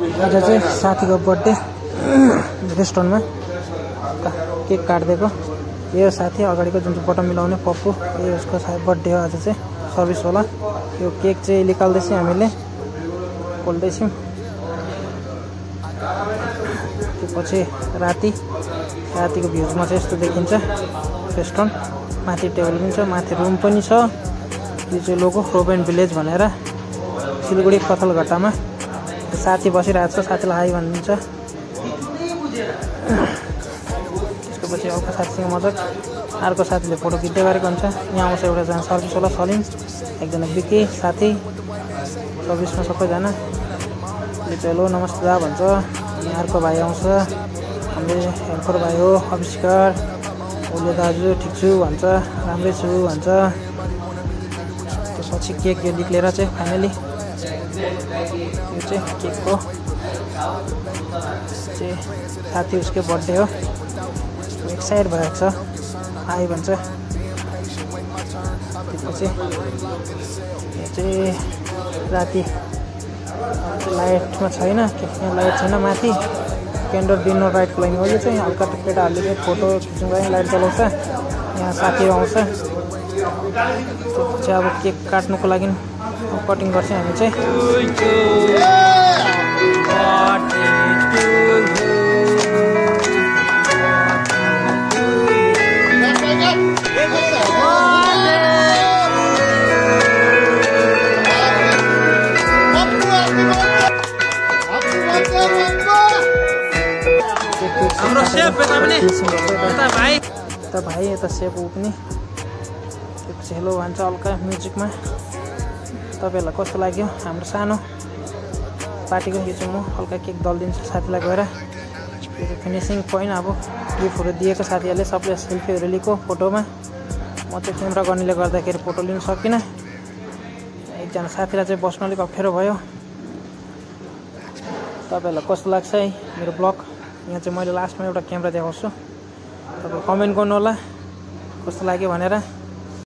आज चाहिँ साथीको बर्थडे रेस्टुरेन्टमा केक काट्दिएको। यो साथी अगाडिको जुन चाहिँ बटन मिलाउने पप्पू, यो उसको बर्थडे हो आज चाहिँ, सर्भिस होला। यो केक चाहिँ निकाल्दैछौँ, हामीले खोल्दैछौँ। त्यसपछि रातिको भ्यूजमा चाहिँ यस्तो देखिन्छ रेस्टुरेन्ट। माथि टेबल पनि छ, माथि रुम पनि छ। यो चाहिँ लोगो रोबेन भिलेज भनेर सिलगढी पथलघट्टामा साथी बसिरहेको छ, साथीलाई हाई भनिदिन्छ। त्यसको पछि अर्को साथीसँग मजाक, अर्को साथीले फोटो खिच्दै गरेको हुन्छ। यहाँ आउँछ एउटा सर्भिस होला सलिम, एकजना बिकी साथी सर्भिसमा सबैजना। यो चाहिँ हेलो नमस्ते दा भन्छ। अनि अर्को भाइ आउँछ, हाम्रो हेल्पर भाइ हो अविष्कार। उसले दाजु ठिक छु भन्छ, राम्रै छु भन्छ। त्यसपछि केक यो निक्लेर चाहिँ फाइनली यो चाहिँ केकको चाहिँ साथी उसको बर्थडे हो, एक्साइट भएको छ, आइ भन्छ। त्यसपछि यो चाहिँ राति लाइटमा छैन, यहाँ लाइट छैन, माथि क्यान्डल डिनर राइटको लागि हो। यो चाहिँ हल्का केटाहरूले चाहिँ फोटो खिच्नुको लागि लाइट जलाउँछ। यहाँ साथीहरू आउँछ। त्यसपछि अब केक काट्नुको लागि कटिङ गर्छौँ हामी चाहिँ। हाम्रो सेफ यता पनि, यता भाइ यता सेफ ऊ पनि। त्यसपछि हेलो भन्छ हल्का म्युजिकमा। तपाईँहरूलाई कस्तो लाग्यो हाम्रो सानो पार्टीको? यो चाहिँ म हल्का केक दलिदिन्छु साथीलाई गएर। यो चाहिँ फिनिसिङ पोइन्ट। अब गिफ्टहरू दिएको साथीहरूले सबले सेल्फीहरू लिएको फोटोमा। म चाहिँ क्यामेरा गर्नेले गर्दाखेरि फोटो लिन सकिनँ। एकजना साथीलाई चाहिँ बस्नु अलिक अप्ठ्यारो भयो। तपाईँहरूलाई कस्तो लाग्छ है मेरो ब्लग? यहाँ चाहिँ मैले लास्टमा एउटा क्यामेरा देखाउँछु, तपाईँ कमेन्ट गर्नु होला कस्तो लाग्यो भनेर।